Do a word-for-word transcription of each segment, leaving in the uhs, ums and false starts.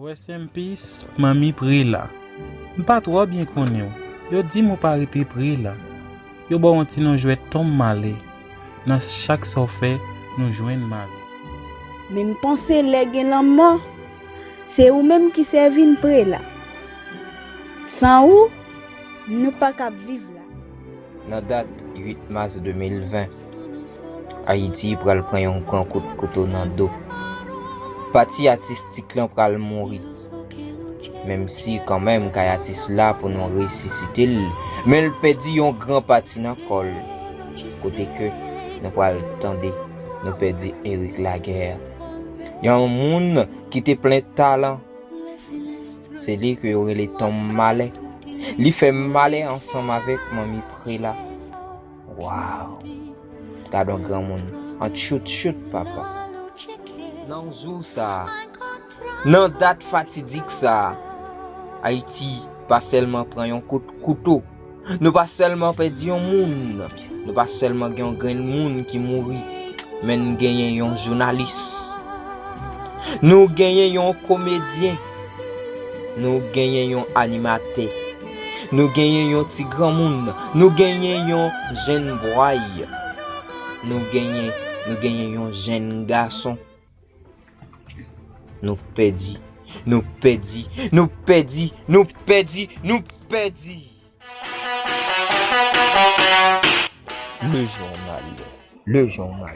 Rest in peace, Manmi Prela. M pa twò byen konnen w. Yo di m ou pa rete Prela. Yo ba w yon ti non jwèt Tonm Malè. Nan chak sa w fè, nou jwenn malè. Men m panse lè gen lanmò, se ou menm ki sèvi n Prela. San ou, nou pa kab viv la. Nan dat uit mas de mil ven, Ayiti pral pran yon gran kout kouto nan do. Pati atistik lan pral mouri. Menm si kanmenm kay atis la pou nou resisite l, men l pèdi yon gran pati nan kò l. Kote ke nou pral tande, nou pèdi Eric Laguerre. Yon moun ki te plen talan. Se li ke yo rele Tonm Malè. Li fè malè ansanm avèk Manmi Prela. Waw! Gad yon granmoun an tchout tchout, papa. Nan jou sa a, nan dat fatidik sa a, Ayiti pa sèlman pran yon kout kouto, nou pa sèlman pèdi yon moun, nou pa sèlman gen yon grenn moun ki mouri, men n genyen yon jounalis. Nou genyen yon komedyen. Nou genyen yon animatè. Nou genyen yon ti granmoun. Nou genyen yon jenn bway. Nou genyen, nou genyen yon jenn gason. Nou pèdi, nou pèdi, nou pèdi, nou pèdi, nou pèdi. Le journal, le journal,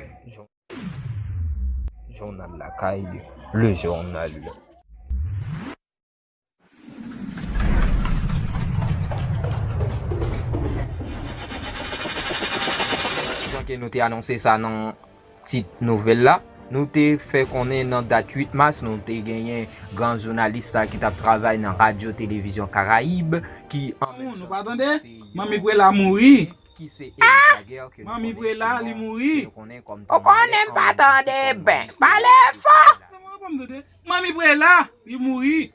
jounal lakay, le journal. Jan ke nou te anonse sa nan tit nouvèl la, nou te fè konnen nan dat uit mas, nou te genyen gran jounalis sa ki t ap travay nan Radyo Televizyon Karayib, ki an menm tan tou se yon Manmi Prela mouri. Ki se Eric Laguerre ke nou konnen sou non, ke nou konnen kòm Tonm Malè, an menm tan ke Tonm Malè se te yon jounalis ki te travay nan Radyo Televizyon Karayib. Manmi Prela, li mouri.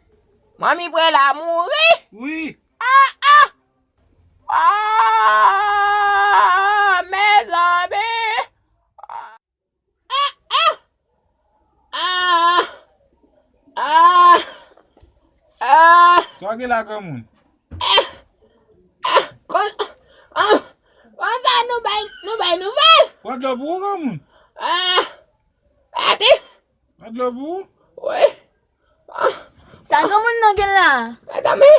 Manmi Prela mouri? Wi. Ah, ah! Ah, mezanmi! Ah, ah! Ah! Ah! Ah! Sa w gen la, granmoun? Ah! Ah! Kon, ah! Konsa nou bay, nou bay nouvèl? Pran dlo pou ou, granmoun. Ah! Gade! Pran dlo pou ou? Wi. Ah. Sa granmoun nan gen la? Mezanmi!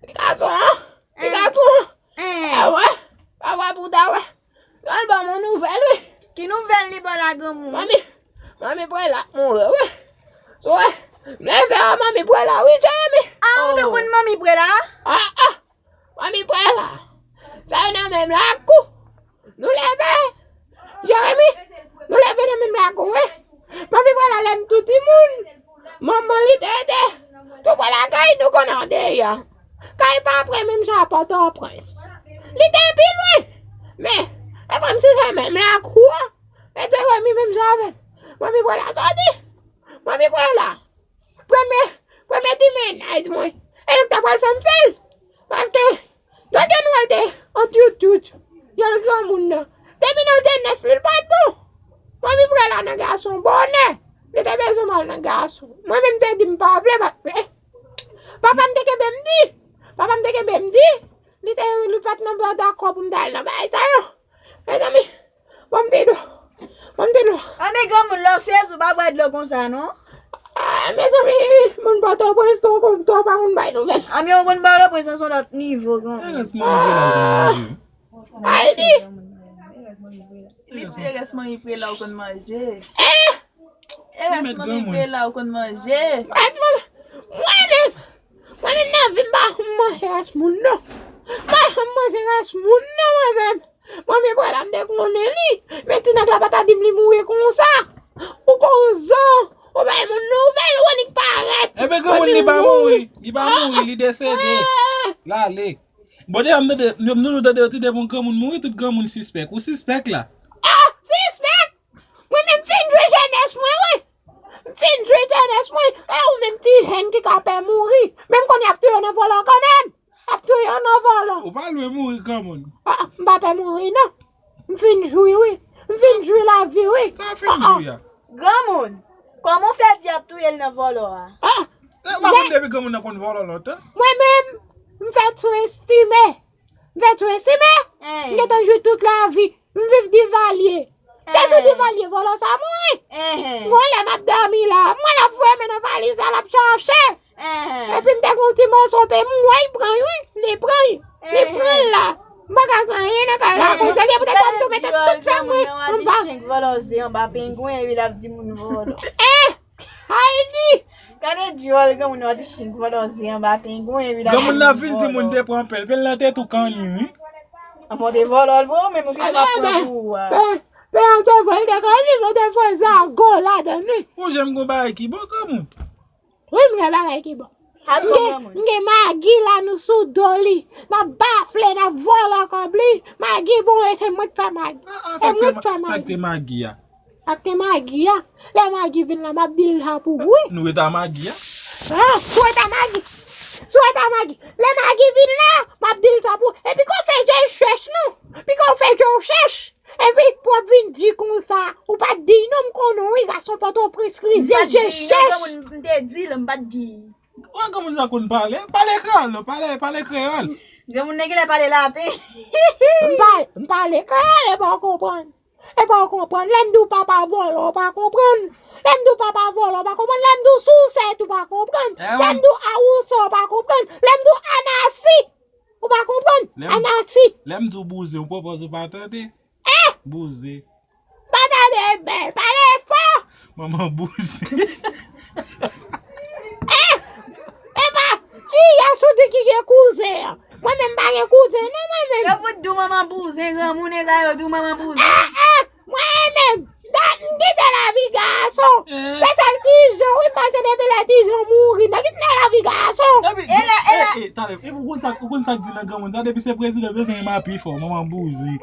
Ti gason an! Ti gason an! Eh. Eh, wè! Pa wè pou ta wè! L al ban m yon nouvèl, wi. Ki nouvèl li ba w la, granmoun? Manmi, Manmi Prela mouri, wi. Sou wè, m leve a Manmi Prela, wi, Jeremy. Ah, ou te konn Manmi Prela? Ah, ah. Manmi Prela. Sa yo nan menm lakou. Nou leve. Jeremy, nou leve nan menm lakou, wi. Manmi Prela lè m tou timoun. Manman li te ede. Tou prè lakay nou konn andeyò. Kay pa pre menm jan a Pòtoprens. Li te pi lwen. Men, e kòmsi se menm lakou an. E te Jeremy menm jan avè m. Manmi Prela sòti. Manmi Prela. Premye, premye ti mennaj mwen. E li k ta pral fè m fè l. Paske, lè w te nou wè l te an tyoutyout. Yon granmoun nan. Depi nan jenès li, l pa t bon. Manmi Prela nan gason bonè. Li te bezwen m al nan gason. Mwen menm te di m pa vle, paske papa m te kenbe m di. Papa m te kenbe m di. Li te, li pa t nan dakò pou m ta al nan bagay sa yo. Mezanmi, ban m ti dlo. Ban m ti dlo. Anben, granmoun, lè w sezi, w pa bwè dlo konsa, non. Ah, mezanmi, moun Pòtoprens tou konn tou pa konn bay nouvèl. Anben, ou konn Pòtoprens se yon lòt nivo, granmoun. Erezman, li te la, granmoun. Ayiti. Li te erezman, li te la, ou konn manje. Eh! Erezman, li te la, ou konn manje. Mwen menm, mwen menm nan vi m pa janm manje rès moun, non. M pa janm manje rès moun, non, mwen menm. Manmi Prela m te konnen li. Men ti nèg la pa ta di m li mouri konsa. Ou kozan. Ou bay moun nouvèl, ou annik parèt. Ebyen, granmoun li pa mouri. Li pa mouri, li desede. L ale. Bon, deja, m tande, m toujou tande yo di depi yon granmoun mouri, tout granmoun sispèk. Ou sispèk la? Ah, sispèk? Mwen menm fin jwi jenès mwen, wi. M fin jwi jenès mwen. E ou menm ti jèn ki ka pè mouri. Men m konnen y ap touye w nan vòlò kanmenm. Y ap touye w nan vòlò. Ou pa lwen mouri, granmoun. Ah, m pa pè mouri, non. M fin jwi, wi. M fin jwi lavi, wi. Sa w fin jwi a? Granmoun, kòman w fè di y ap touye l nan vòlò a? Ah, M pa konn depi granmoun nan konn vòlò lontan. Mwen menm, m fèt sou estime. M fèt sou estime. M gentan jwi tout lavi. M viv Divalye. Se sou Divalye vòlò sa mouri. Gon lè m ap dòmi la. Mwen l ap voye men nan valiz la, l ap chache. Epi m te gen yon ti moso pe m wè, li pran l, wi. Li pran l. Li pran l la. M pa ka gen anyen nan kay la. Konsa li poutèt m tou mete tout sa mwen anba. Chenk vòlò se anba pengwen, epi l ap di moun vòlò. Eh! Ayiti! Gade dyòl granmoun nan ti chenk vòlò se anba pengwen, epi l ap di moun vòlò. Granmoun nan vin di moun te pran pèl. Pèl lan te tou kanni, wi. Anmò te vòlò l vre, ou menm ou ki te pa pran pou ou a. Pè an te vòlò, te kanni, mwen te fè zago ladan l, wi. Ou janm gon bagay ki bon, granmoun? Wi, m gen bagay ki bon. M gen, m gen Magi la, nou sou do li. N ap bafle, n ap vòlò kòb li. Magi bon, e se mwen k fè Magi. E mwen k fè Magi. Sa k te Magi a? Sa k te Magi a? Lè Magi vin la, m ap di l sa pou ou, wi. Nou ret a Magi a? Ah, sou ret a Magi. Sou ret a Magi. Lè Magi vin la, m ap di l sa pou ou. Epi kon fè je chèch nou. Epi kon fè je chèch. Epi pwòp vin di konsa, ou pa t di non, m konnen w wi, gason Pòtoprens rize je chèch. M te di l, m pa t di. Wè granmoun sa konn pale, pale kreyòl non, pale, pale kreyòl. Granmoun nan genlè pale laten. M pa, m pale kreyòl, e pa w konprann. E pa w konprann. Lè m di w papa vòlò, w pa konprann. Lè m di w papa vòlò, w pa konprann. Lè m di w sousèt, ou pa konprann. Lè m di w awousa, w pa konprann. Lè m di w anasi, ou pa konprann. Anasi. Lè m di w bouzen, ou pwopòz ou pa tande. Eh! Bouzen. Pa tande byen, pale fò. Manman bouzen. Eh! Epa, kiyès ou di ki gen kouzen an? Mwen menm pa gen kouzen non, mwen menm. Yo fout di w manman bouzen, granmoun e sa yo di w manman bouzen. Eh, eh, mwen menm, m kite lavi gason. Se sèl Ti Jan, wi, m pase depi lè Ti Jan mouri. M kite lavi gason. Epi, e lè, e lè. Eh, eh, talè, epi ou konn sa, ou konn sa k di nan granmoun sa, depi se prezidan bezwen, e m a pi fò, manman bouzen.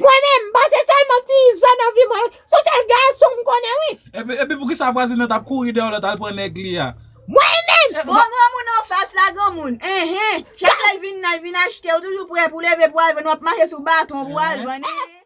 Mwen menm, m pase sèlman Ti Jan nan vi mwen. Se sèl gason m konnen, wi. Epi, epi poukisa vwazen nan t ap kouri dèyè w lè w t al pran nèg li a? Mwen menm! Bon, granmoun anfas la, granmoun. Enhen. Chak lè l vin nan, l vin achte, ou toujou prè pou leve pou al vann, w ap mache sou baton pou al vann. Enhen.